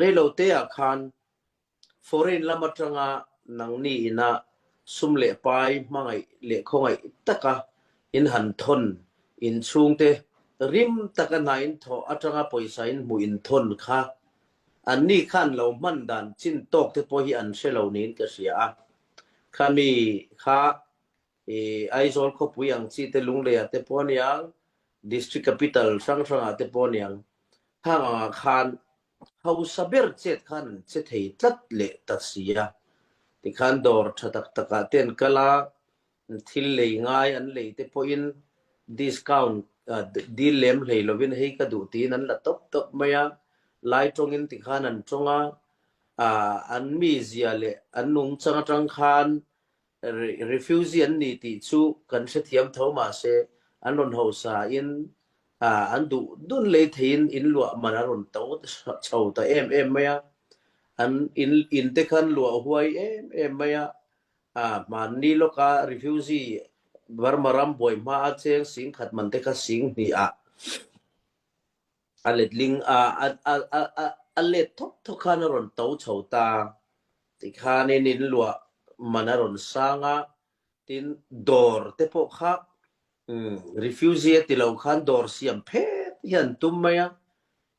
Reiloteah khan foreign lam atanga nangni ina sum leh pai hmangaih leh khawngaih taka in han thawn in chhungte rim taka hna in thawh atanga pawisa in hmuh in thawn kha anni khan lo hman dan chin tawk te pawh hi an hre lo niin ka hria a. Khami kha i Aizawl khawpui ang chi te Lungleiah te pawh aniang, District Capital hrang hrangah te pawh aniang, khang angah khan hausa ber chet khan an che thei tlat leh ta si a. Tikhan dawr tha tak takah te an kal a, thil lei ngai an lei te pawhin discount dil lem hlei lovin hei ka duh tiin an la tawp tawp mai a, lai tawngin tikhan an tawng a, an mizia leh an nungchang atang khan Refugee an ni tih chu kan hrethiam tho mahse an rawn hausa in an duh dun lei theiin in luah man a rawn to chho ta em em mai a, an in in te khan luah huai em em mai a, hmanni lawka refugee Burma ram buai hma a cheng singkhat man te kha singhnih ah A letling a, a, a, a, a, a let thawk thawk khan a rawn to chho ta. Tikhanin in luah man a rawn sang a, tin dawr te pawh kha umm refugee a ti lo khan dawr siam phet hi an tum mai a.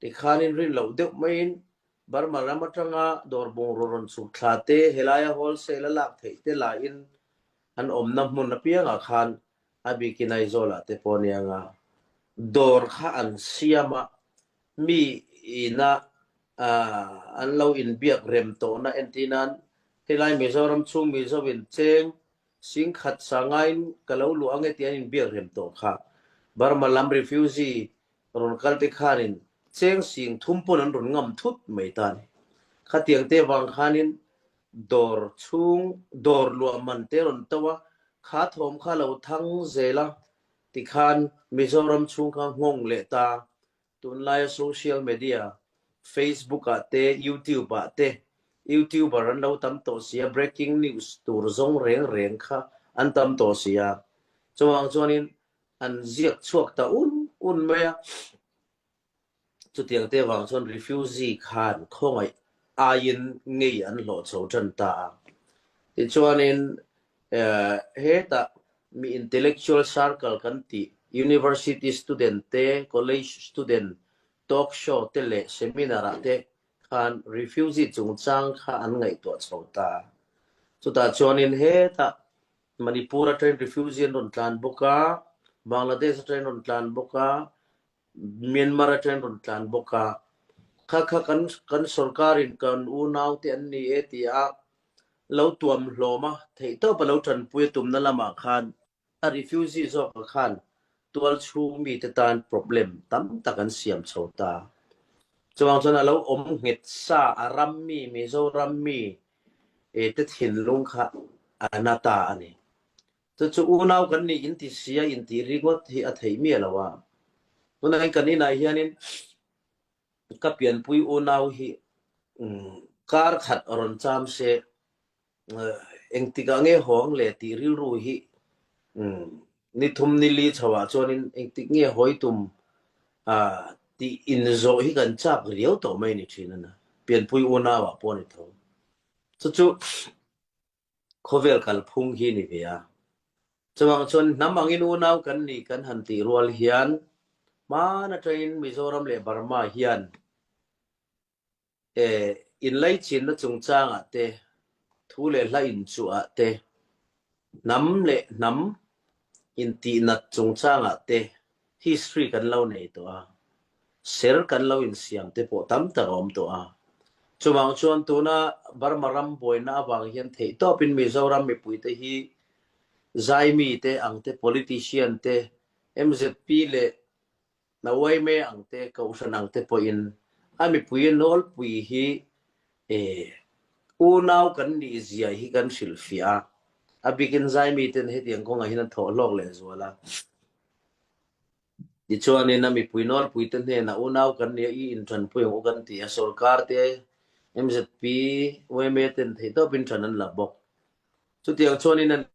Tikhanin rin loh deuh maiin Burma ram atanga dawr bungraw rawn chhuk thla te, helaia wholesale a lak theih te lahin an awmna hmun apiangah khan A bikin Aizawlah te pawh ania nga dawr kha an siam a, mi ina an lo inbiak rem tawhna entir nan helai Mizoram chhung Mizo in cheng singkhat sangaiin ka lo luah ange tih an inbiak rem tawh kha. Burma lam refugee rawn kal te khanin cheng sing thum pawn an rawn ngam thut mai ta a ni. Khatiang te vang khanin Dawr chhung dawr luah man te rawn to a, kha thawm kha lo thang zel a, tikhan Mizoram chhung kha nghawng leh ta. Tunlaia social media, Facebook ah te, YouTube ah te YouTuber an lo tam tawh si a, breaking news tur zawng reng reng kha an tam tawh si a. Chuvang chuanin an ziak chhuak ta un un mai a. Chutiang te vang chuan refugee khan khawngaih aiin ngei an hlawh chho tan ta a. Tichuanin hetah mi intellectual circle kan tih university student te, college student talk show te leh seminar ah te khan refugee chungchang kha an ngaihtuah chho ta a. Chutah chuanin hetah Manipur atangin refugee an rawn tlan bawk a, Bangladesh atangin rawn tlan bawk a, Myanmar atangin rawn tlan bawk a, kha kha kan kan sorkarin kan unaute an ni e ti a lo tuam hlawm a, theihtawp a lo tanpui a tumna lamah khan a refugee zawkah khan tual chhung mite tan problem tam tak an siam chho ta. Chuvang chuan a lo awm nghet sa a ram mi Mizoram mi te thinlung kha a na ta a ni. Chu chu unau kan nih inti sia intih ringawt hi a theih miah lo a. Tunah hian kan inah hianin ka pianpui unau hi kar khat rawn cham se engtikah nge hawng le tih rilru hi ni thum ni li chhoah chuanin engtik nge hawi tum tih inzawh hi kan chak riau tawh mai ni thin a na. Pianpui unauah pawh a ni tho. Chu chu Khawvel kalphung hi ni ve a. Chuvang chuan hnam angin unau kan nih kan han tih rual hian hman atangin Mizoram leh Burma hian inlaichinna chungchangah te, thu leh hla inchuhah te, hnam leh hnam intihnat chungchangah te History kan lo nei tawh a, ser kan lo insiam te pawh tam tak a awm tawh a. Chuvang chuan tuna Burma ram buaina avang hian theihtawpin Mizoram mipuite hi Zaimi te ang te, politician te, mzp leh Nawaime ang te, Kohhran ang te pawhin a mipui nawlpui hi unau kan nih zia hi kan hrilhfiah a. A bikin Zaimi ten hetiang kawngah hian an thawh hlawk lehzual a. Tichuanin a mipui nawlpuite hnenah unau kan nia i inṭanpui ang u kan ti a, sorkar te, mzp, yma ten theihtawpin ṭan an la bawk. Chutiang chuanin a ni.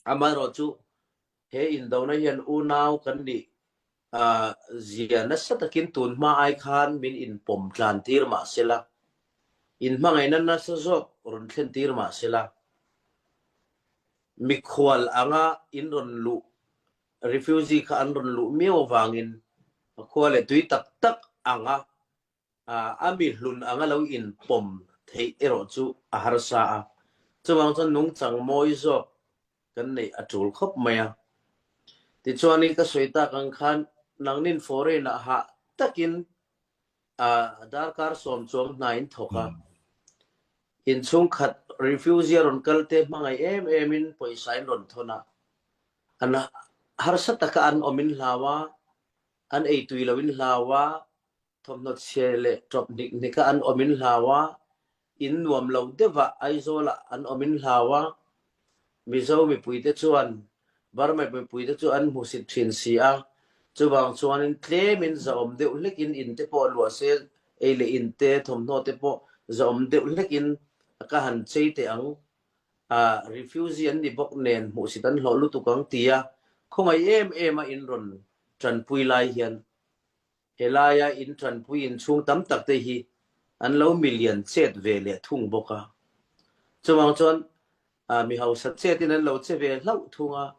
Amaherawhchu he indona hian unau kan nih. Zia nasa takin tun hma ai khan min inpawm tlan tir mah sela, inhmangaihna nasa zawk rawn thlen tir mah sela, mikhual anga in rawn luh, refugee kha an rawn luh miau avangin a khua leh tui tak tak anga a mi hlun anga lo inpawm theih erawh chu a harsa a. Chuvang chuan nungchang mawi zawk kan neih a tul khawp mai a. Tichuanin ka sawi tak ang khan nangnin foreign ah hah takin darkar sawm chuang hna in thawk a. Inchhungkhat refugee a rawn kal te hmangaih em em in pawisa in rawn thawn a. An harsa taka an awm in hlau a, an ei tui lo in hlau a, Thawmhnaw chhe leh ṭawp hnik hnika an awm in hlau a, in nuam lo deuhah Aizawlah an awm in hlau a, Mizo mipuite chuan Burma mipuite chu an hmusit ṭhin si a, chuvang chuanin tlemin zahawm deuh hlekin in te pawh luah se, ei leh in te, thawmhnaw te pawh zahawm deuh hlekin ka han chei teh ang, ah refugee an ni bawk nen hmuhsit an hlawh lutuk ang tia khawngaih em em a in rawn ṭanpui lai hian Helaia in ṭanpui inchhung tam tak te hi an lo milian chet ve leh thung bawk a. Chuvang chuan mi hausa chetin an lo che ve hlauh thung a,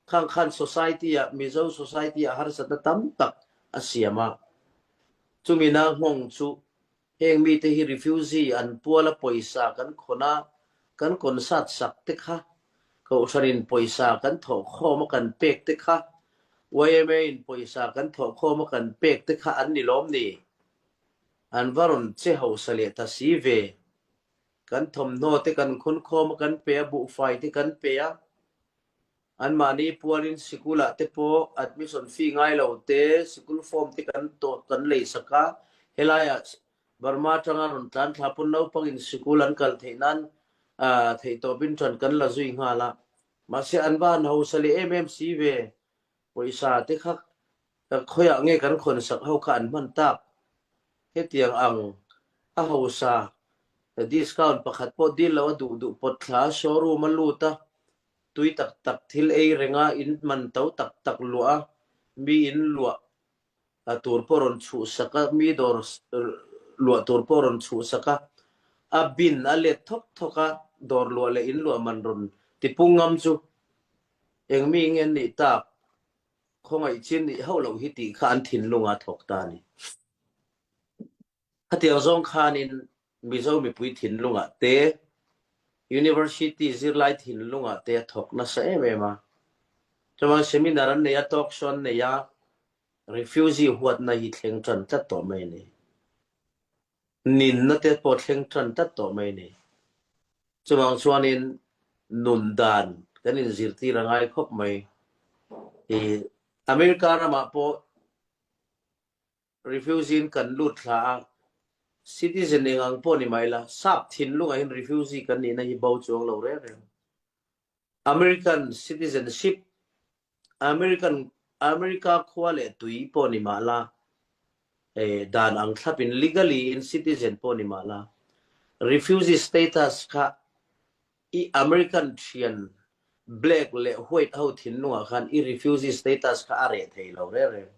khang khan society-ah, Mizo society-ah harsatna tam tak a siam a. Chumina nghawng chu Heng mite hi refugee an puala pawisa kan khawn a, kan kawnsat sak te kha, Kohhranin pawisa kan thawhkhawm a kan pek te kha, yma in pawisa kan thawhkhawm a kan pek te kha an ni lawm ni? An va rawn che hausa leh ta si ve. Kan thawmhnaw te kan khawnkhawm a kan pe a, buhfai te kan pe a. Anmahni pualin sikulah te pawh admission fee ngai lo te, sikul form te kan tawh kan lei sak a, helaiah Burma atanga rawn tlan thla pawn naupangin sikul an kal theih nan theihtawpin ṭan kan la zui nghal a. Mahse an va han hausa leh em em si ve, pawisa te kha khawiah nge kan khawn sak ho kha an hman tak? Hetiang ang a hausa discount pakhat pawh dil lo a duh duh pawt thla showroom a lut a, Tui tak tak thil ei renga in man to tak tak luah a, mi in luah tur pawh rawn chhuhsak a, mi dawr luah tur pawh rawn chhuhsak a, a bin a let thawk thawk a, dawr luah leh in luah man rawn tipung ngam chu eng mi nge an nih tak, khawngaih chin nih hauh loh hi tih kha an thinlunga thawk ta a ni. Khatiang zawng khanin Mizo mipui thinlungah te, University zirlai thinlungah te a thawk nasa em em a. Chuan seminar an nei a, talk show an nei a, refugee huatna hi thleng tan tlat tawh mai a ni. Ninna te pawh thleng tan tlat tawh mai a ni. Chuvang chuanin nun dan kan inzirtir a ngai khawp mai. I America ramah pawh Refugee in kan lut thla a, citizen eng ang pawh ni mai la, sap thinlungah hian refugee kan nihna hi bo chuang lo reng reng. American citizenship, American America khua leh tui pawh ni mah la, eh, dan ang thlapin legally in citizen pawh ni mah la, refugee status kha i American thian black leh white ho thinlungah khan i refugee status kha a reh thei lo reng reng.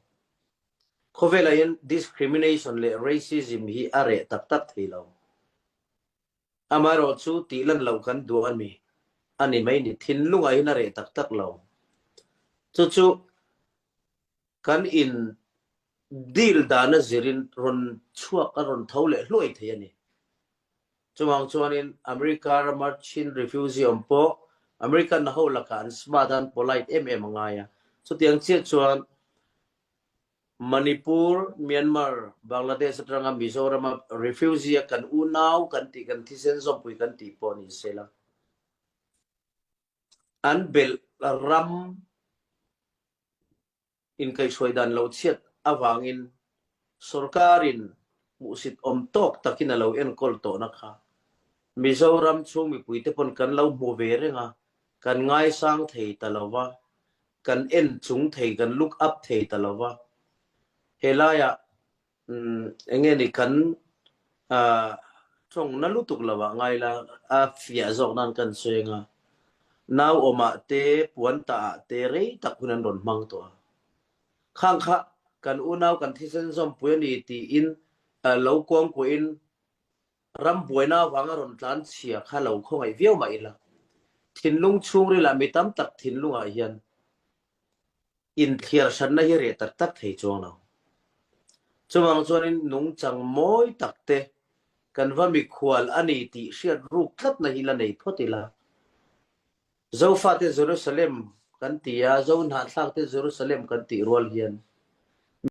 Khawvelah hian discrimination leh racism hi a reh tak tak thei lo. Amaherawh chu tih lan loh kan duh a ni a ni mai ni. Thinlungah hian a reh tak tak lo. Chu chu kan in deal dana zirin rawn chhuak a rawn tho leh hluai thei a ni. Chuvang chuanin America rama Chin refugee awm pawh American ho lakah an smart a, an polite em em a ngai a. Chutiang chiah chuan Manipur, Myanmar, Bangladesh atanga Mizorama refugee a kan unau kan tih, kan thisen zawmpui kan tih pawh ni se la, an belh ram inkaihhruai dan lo chhiat avangin sorkarin hmuhsit awm tawk takin a lo enkawl tawhna kha Mizoram chhung mipuite pawn kan lo hmu ve reng a, kan ngaisang thei ta lo va, kan en chung thei, kan look up thei ta lo va. Helaiah eng nge ni kan tawng na lutuk lo ah ngai la, a fiah zawk nan kan sawi ang a, nau awmah te, puan tah ah te rei tak hun an rawn hmang tawh a. Khang kha. kan unau kan thisen zawmpui a ni tiin lo kuangkuahin ram buaina avanga rawn tlan chhia kha lo khawngaih viau mah ila, thinlung chhungrilah mi tam tak thinlungah hian inthliar hranna hi reh tak tak thei chuang lo. Chuvang chuanin nungchang mawi tak te kan va mikhual a ni tih hriat ruk tlatna hi la nei phawt ila. Zofate Jerusalem kan ti a, Zohnahthlakte Jerusalem kan tih rual hian.